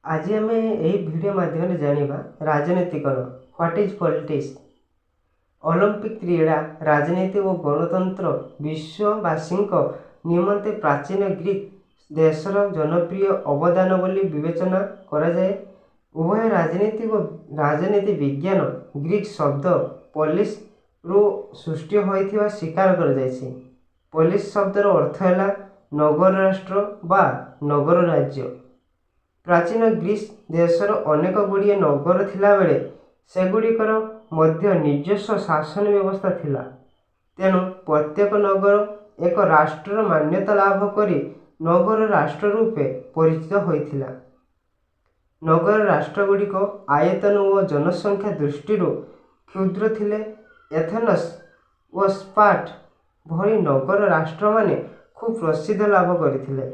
ଆଜି ଆମେ ଏହି ଭିଡ଼ିଓ ମାଧ୍ୟମରେ ଜାଣିବା ରାଜନୀତି କ'ଣ। What is politics? Olympic କ୍ରୀଡ଼ା, ରାଜନୀତି ଓ ଗଣତନ୍ତ୍ର ବିଶ୍ୱବାସୀଙ୍କ ନିମନ୍ତେ ପ୍ରାଚୀନ ଗ୍ରୀକ୍ ଦେଶର ଜନପ୍ରିୟ ଅବଦାନ ବୋଲି ବିବେଚନା କରାଯାଏ। ଉଭୟ ରାଜନୀତି ଓ ରାଜନୀତି ବିଜ୍ଞାନ ଗ୍ରୀକ୍ ଶବ୍ଦ ପୋଲିସ୍ରୁ ସୃଷ୍ଟି ହୋଇଥିବା ସ୍ୱୀକାର କରାଯାଇଛି। ପୋଲିସ୍ ଶବ୍ଦର ଅର୍ଥ ହେଲା ନଗର ରାଷ୍ଟ୍ର ବା ନଗର ରାଜ୍ୟ। ପ୍ରାଚୀନ ଗ୍ରୀସ୍ ଦେଶର ଅନେକ ଗୁଡ଼ିଏ ନଗର ଥିଲାବେଳେ ସେଗୁଡ଼ିକର ମଧ୍ୟ ନିଜସ୍ୱ ଶାସନ ବ୍ୟବସ୍ଥା ଥିଲା। ତେଣୁ ପ୍ରତ୍ୟେକ ନଗର ଏକ ରାଷ୍ଟ୍ରର ମାନ୍ୟତା ଲାଭ କରି ନଗର ରାଷ୍ଟ୍ର ରୂପେ ପରିଚିତ ହୋଇଥିଲା। ନଗର ରାଷ୍ଟ୍ରଗୁଡ଼ିକ ଆୟତନ ଓ ଜନସଂଖ୍ୟା ଦୃଷ୍ଟିରୁ କ୍ଷୁଦ୍ର ଥିଲେ। ଏଥେନସ୍ ଓ ସ୍ପାର୍ଟା ଭଳି ନଗର ରାଷ୍ଟ୍ରମାନେ ଖୁବ୍ ପ୍ରସିଦ୍ଧ ଲାଭ କରିଥିଲେ।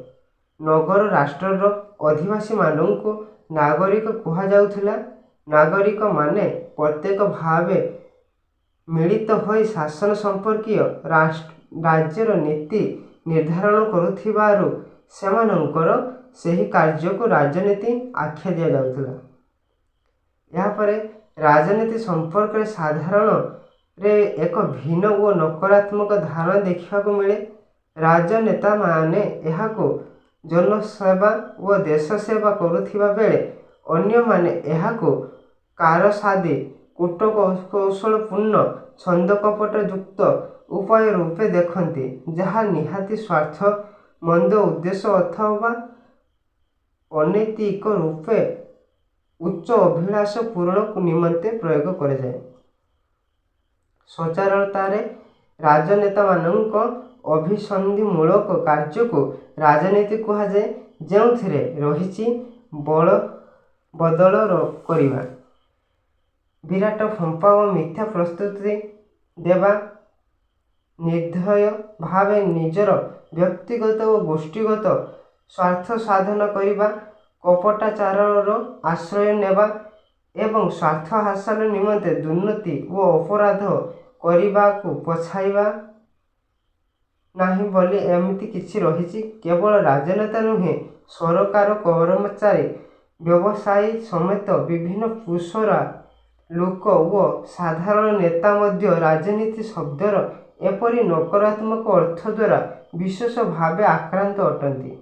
ନଗର ରାଷ୍ଟ୍ରର ଅଧିବାସୀମାନଙ୍କୁ ନାଗରିକ କୁହାଯାଉଥିଲା। ନାଗରିକମାନେ ପ୍ରତ୍ୟକ୍ଷ ଭାବେ ମିଳିତ ହୋଇ ଶାସନ ସମ୍ପର୍କୀୟ ରାଜ୍ୟର ନୀତି ନିର୍ଦ୍ଧାରଣ କରୁଥିବାରୁ ସେମାନଙ୍କର ସେହି କାର୍ଯ୍ୟକୁ ରାଜନୀତି ଆଖ୍ୟା ଦିଆଯାଉଥିଲା। ଏହାପରେ ରାଜନୀତି ସମ୍ପର୍କରେ ସାଧାରଣରେ ଏକ ଭିନ୍ନ ଓ ନକାରାତ୍ମକ ଧାରଣା ଦେଖିବାକୁ ମିଳେ। ରାଜନେତାମାନେ ଏହାକୁ ଜନସେବା ଓ ଦେଶସେବା କରୁଥିବା ବେଳେ ଅନ୍ୟମାନେ ଏହାକୁ କାରସାଦି, କୂଟକୌଶଳପୂର୍ଣ୍ଣ, ଛନ୍ଦକପଟଯୁକ୍ତ ଉପାୟ ରୂପେ ଦେଖନ୍ତି, ଯାହା ନିହାତି ସ୍ୱାର୍ଥ, ମନ୍ଦ ଉଦ୍ଦେଶ୍ୟ ଅଥବା ଅନୈତିକ ରୂପେ ଉଚ୍ଚ ଅଭିଳାଷ ପୂରଣ ନିମନ୍ତେ ପ୍ରୟୋଗ କରାଯାଏ। ସଚାରତାରେ ରାଜନେତାମାନଙ୍କ ଅଭିସନ୍ଧିମୂଳକ କାର୍ଯ୍ୟକୁ ରାଜନୀତି କୁହାଯାଏ, ଯେଉଁଥିରେ ରହିଛି ବଳ ବଦଳ କରିବା, ବିରାଟ ଫମ୍ପା ଓ ମିଥ୍ୟା ପ୍ରସ୍ତୁତି ଦେବା, ନିର୍ଦ୍ଦୟ ଭାବେ ନିଜର ବ୍ୟକ୍ତିଗତ ଓ ଗୋଷ୍ଠୀଗତ ସ୍ୱାର୍ଥ ସାଧନ କରିବା, କପଟାଚାରର ଆଶ୍ରୟ ନେବା ଏବଂ ସ୍ୱାର୍ଥ ହାସଲ ନିମନ୍ତେ ଦୁର୍ନୀତି ଓ ଅପରାଧ କରିବାକୁ ପଛାଇବା ନାହିଁ ବୋଲି ଏମିତି କିଛି ରହିଛି। କେବଳ ରାଜନେତା ନୁହେଁ, ସରକାର କର୍ମଚାରୀ, ବ୍ୟବସାୟୀ ସମେତ ବିଭିନ୍ନ ପେଶାର ଲୋକ ଓ ସାଧାରଣ ନେତା ମଧ୍ୟ ରାଜନୀତି ଶବ୍ଦର ଏପରି ନକାରାତ୍ମକ ଅର୍ଥ ଦ୍ୱାରା ବିଶେଷ ଭାବେ ଆକ୍ରାନ୍ତ ଅଟନ୍ତି।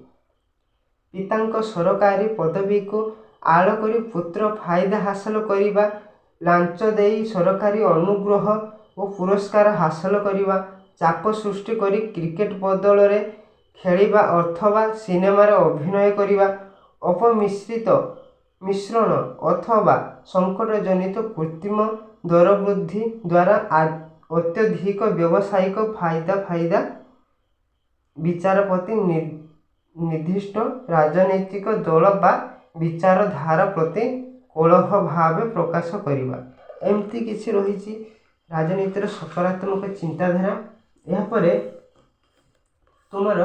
ପିତାଙ୍କ ସରକାରୀ ପଦବୀକୁ ଆଳ କରି ପୁତ୍ର ଫାଇଦା ହାସଲ କରିବା, ଲାଞ୍ଚ ଦେଇ ସରକାରୀ ଅନୁଗ୍ରହ ଓ ପୁରସ୍କାର ହାସଲ କରିବା, ଚାପ ସୃଷ୍ଟି କରି କ୍ରିକେଟ ବଦଳରେ ଖେଳିବା ଅଥବା ସିନେମାରେ ଅଭିନୟ କରିବା, ଅପମିଶ୍ରିତ ମିଶ୍ରଣ ଅଥବା ସଙ୍କଟଜନିତ କୃତ୍ରିମ ଦରବୃଦ୍ଧି ଦ୍ୱାରା ଅତ୍ୟଧିକ ବ୍ୟବସାୟିକ ଫାଇଦା, ବିଚାର ପ୍ରତି ନିର୍ଦ୍ଦିଷ୍ଟ ରାଜନୈତିକ ଦଳ ବା ବିଚାରଧାରା ପ୍ରତି କୋହଳ ଭାବ ପ୍ରକାଶ କରିବା, ଏମିତି କିଛି ରହିଛି ରାଜନୀତିର ସକାରାତ୍ମକ ଚିନ୍ତାଧାରା। ଏହାପରେ ତୁମର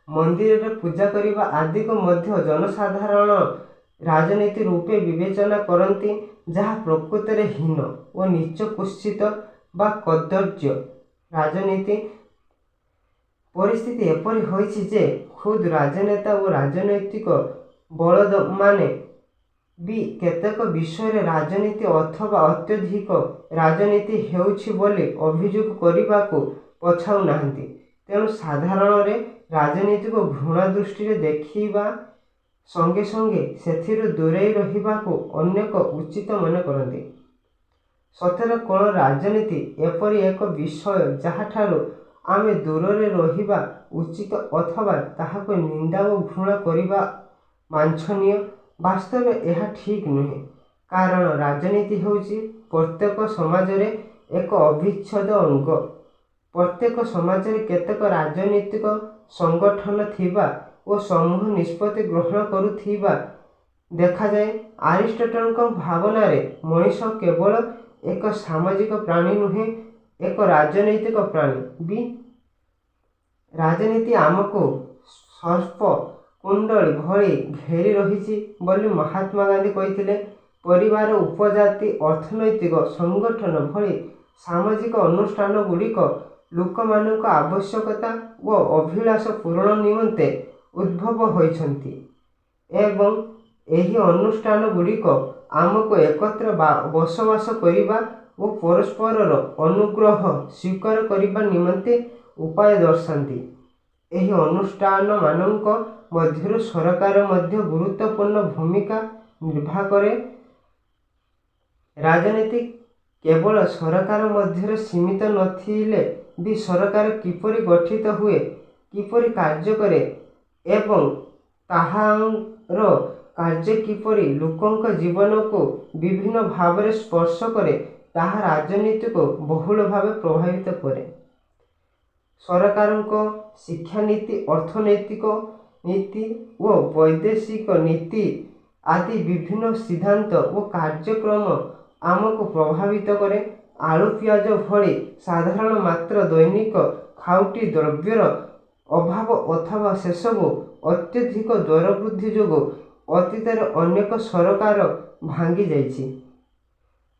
ମନ୍ଦିରରେ ପୂଜା କରିବା ଆଦିକୁ ମଧ୍ୟ ଜନସାଧାରଣ ରାଜନୀତି ରୂପେ ବିବେଚନା କରନ୍ତି, ଯାହା ପ୍ରକୃତରେ ହୀନ ଓ ନୀଚ, କୁତ୍ସିତ ବା କଦର୍ଯ୍ୟ ରାଜନୀତି। ପରିସ୍ଥିତି ଏପରି ହୋଇଛି ଯେ ଖୁଦ୍ ରାଜନେତା ଓ ରାଜନୈତିକ ବଳଦମାନେ ବି କେତେକ ବିଷୟରେ ରାଜନୀତି ଅଥବା ଅତ୍ୟଧିକ ରାଜନୀତି ହେଉଛି ବୋଲି ଅଭିଯୋଗ କରିବାକୁ ପଛାଉନାହାନ୍ତି। ତେଣୁ ସାଧାରଣରେ ରାଜନୀତିକୁ ଘୃଣା ଦୃଷ୍ଟିରେ ଦେଖିବା ସଙ୍ଗେ ସଙ୍ଗେ ସେଥିରୁ ଦୂରେଇ ରହିବାକୁ ଅନେକ ଉଚିତ ମନେ କରନ୍ତି। ସତରେ କ'ଣ ରାଜନୀତି ଏପରି ଏକ ବିଷୟ, ଯାହାଠାରୁ ଆମେ ଦୂରରେ ରହିବା ଉଚିତ ଅଥବା ତାହାକୁ ନିନ୍ଦା ଓ ଘୃଣା କରିବା ବାଞ୍ଛନୀୟ? ବାସ୍ତବରେ ଏହା ଠିକ୍ ନୁହେଁ। କାରଣ ରାଜନୀତି ହେଉଛି ପ୍ରତ୍ୟେକ ସମାଜରେ ଏକ ଅବିଚ୍ଛେଦ୍ୟ ଅଙ୍ଗ। ପ୍ରତ୍ୟେକ ସମାଜରେ କେତେକ ରାଜନୈତିକ ସଂଗଠନ ଥିବା ଓ ସମୂହ ନିଷ୍ପତ୍ତି ଗ୍ରହଣ କରୁଥିବା ଦେଖାଯାଏ। ଆରିଷ୍ଟଟଲଙ୍କ ଭାବନାରେ ମଣିଷ କେବଳ ଏକ ସାମାଜିକ ପ୍ରାଣୀ ନୁହେଁ, ଏକ ରାଜନୈତିକ ପ୍ରାଣୀ ବି। ରାଜନୀତି ଆମକୁ ସର୍ପ କୁଣ୍ଡଳୀ ଭଳି ଘେରି ରହିଛି ବୋଲି ମହାତ୍ମା ଗାନ୍ଧୀ କହିଥିଲେ। ପରିବାର, ଉପଜାତି, ଅର୍ଥନୈତିକ ସଂଗଠନ ଭଳି ସାମାଜିକ ଅନୁଷ୍ଠାନଗୁଡ଼ିକ ଲୋକମାନଙ୍କ ଆବଶ୍ୟକତା ଓ ଅଭିଳାଷ ପୂରଣ ନିମନ୍ତେ ଉଦ୍ଭବ ହୋଇଛନ୍ତି ଏବଂ ଏହି ଅନୁଷ୍ଠାନଗୁଡ଼ିକ ଆମକୁ ଏକତ୍ର ବସବାସ କରିବା ଓ ପରସ୍ପରର ଅନୁଗ୍ରହ ସ୍ୱୀକାର କରିବା ନିମନ୍ତେ ଉପାୟ ଦର୍ଶାନ୍ତି। ଏହି ଅନୁଷ୍ଠାନମାନଙ୍କ ମଧ୍ୟରୁ ସରକାର ମଧ୍ୟ ଗୁରୁତ୍ୱପୂର୍ଣ୍ଣ ଭୂମିକା ନିର୍ବାହ କରେ। ରାଜନୀତି କେବଳ ସରକାର ମଧ୍ୟରେ ସୀମିତ ନଥିଲେ ବି ସରକାର କିପରି ଗଠିତ ହୁଏ, କିପରି କାର୍ଯ୍ୟ କରେ ଏବଂ ତାହାର କାର୍ଯ୍ୟ କିପରି ଲୋକଙ୍କ ଜୀବନକୁ ବିଭିନ୍ନ ଭାବରେ ସ୍ପର୍ଶ କରେ, ତାହା ରାଜନୀତିକୁ ବହୁଳ ଭାବେ ପ୍ରଭାବିତ କରେ। ସରକାରଙ୍କ ଶିକ୍ଷାନୀତି, ଅର୍ଥନୈତିକ ନୀତି ଓ ବୈଦେଶିକ ନୀତି ଆଦି ବିଭିନ୍ନ ସିଦ୍ଧାନ୍ତ ଓ କାର୍ଯ୍ୟକ୍ରମ ଆମକୁ ପ୍ରଭାବିତ କରେ। ଆଳୁ ପିଆଜ ଭଳି ସାଧାରଣ ମାତ୍ର ଦୈନିକ ଖାଉଟି ଦ୍ରବ୍ୟର ଅଭାବ ଅଥବା ସେସବୁ ଅତ୍ୟଧିକ ଦରବୃଦ୍ଧି ଯୋଗୁଁ ଅତୀତରେ ଅନେକ ସରକାର ଭାଙ୍ଗିଯାଇଛି।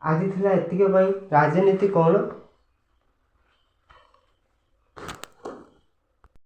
ଆଜି ଥିଲା ଏତିକି ପାଇଁ ରାଜନୀତି କ'ଣ।